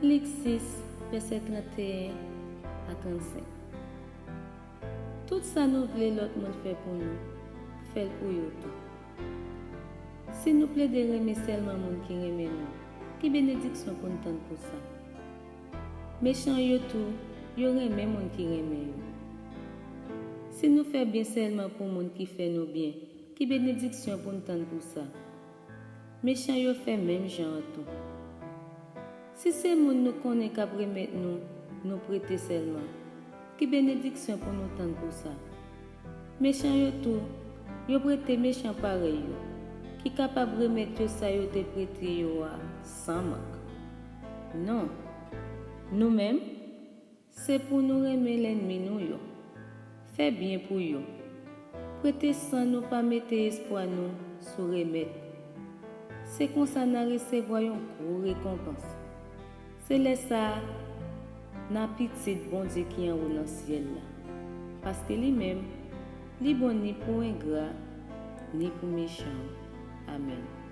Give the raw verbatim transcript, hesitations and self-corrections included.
Lik sis, vèsè trannteyen a trannsenk. Tout sa nou vle lòt moun fè pou nou, fè l pou yo tou. Si nou plede renmen sèlman moun ki renmen nou, ki benediksyon pou n tann pou sa? Mechan yo tou, yo renmen moun ki renmen yo. Si nou fè byen sèlman pou moun ki fè nou byen, ki benediksyon pou n tann pou sa? Mechan yo fè menm jan an tou. Si se moun nou konnen k ap remèt nou, nou prete sèlman, ki benediksyon pou nou tann pou sa? Mechan yo tou, yo prete mechan parèy yo, ki kapab remèt yo sa yo te prete yo a san mank. Non, nou menm, se pou nou renmen lènmi nou yo, fè byen pou yo, prete san nou pa mete espwa nou sou remèt. Se konsa n a resevwa yon gwo rekonpans. Se lè sa a, n a pitit Bondye ki anwo nan syèl la, paske li menm, li bon ni pou engra, ni pou mechan. Amèn.